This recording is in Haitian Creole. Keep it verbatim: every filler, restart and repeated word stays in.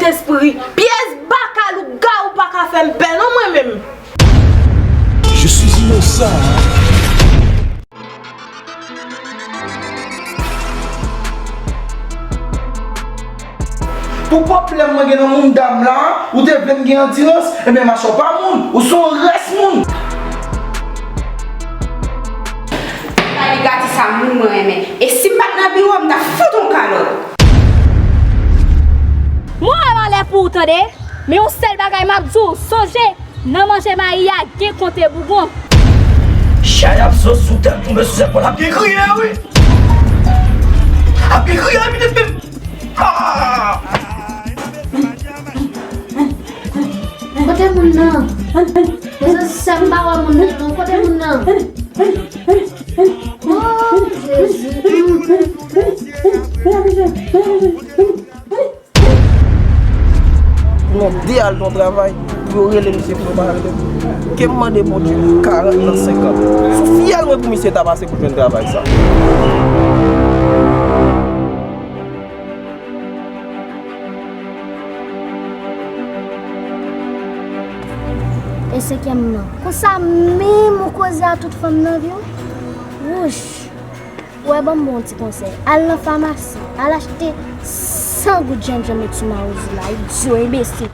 Espri, pyès baka lougawou pa ka fè m pè non mwen menm. Je suis innocent. Pou pwoblèm mwen gen nan mouda m la, ou te vle m gen andirans, ebyen machè w pa moun, ou se yon rès moun. Pale gati sa moun mwen renmen. E si m pa t nan biwo, m t ap fout ou yon kalòt. Mwen wè malè pou ou tande, men yon sèl bagay m ap di w, sonje, nan manje mayi a gen konte bougon. Chay ap sot sou tèt tonbe sou zèpòl ap gen kriye wi. Ap gen kriye wi pitit fi m. Ah! Kote moun nan? Mesye sa m pa wè moun nan non. Kote moun nan? Oh, Jezi. Pou mwen de al nan travay, pou yo rele misye pou yo pa rele m. Ke m mande Bondye karant nan senkant sou fyèl mwen pou misye ta pase pou jwenn travay sa. E senkyèm nan. Konsa menm ou koze a tout fanm nan vi w? Wouch! Ou wè, ban m ba w yon ti konsèy. Al nan famasi, al achte san gout jenjanm met sou mawozo la, idyo, enbesil.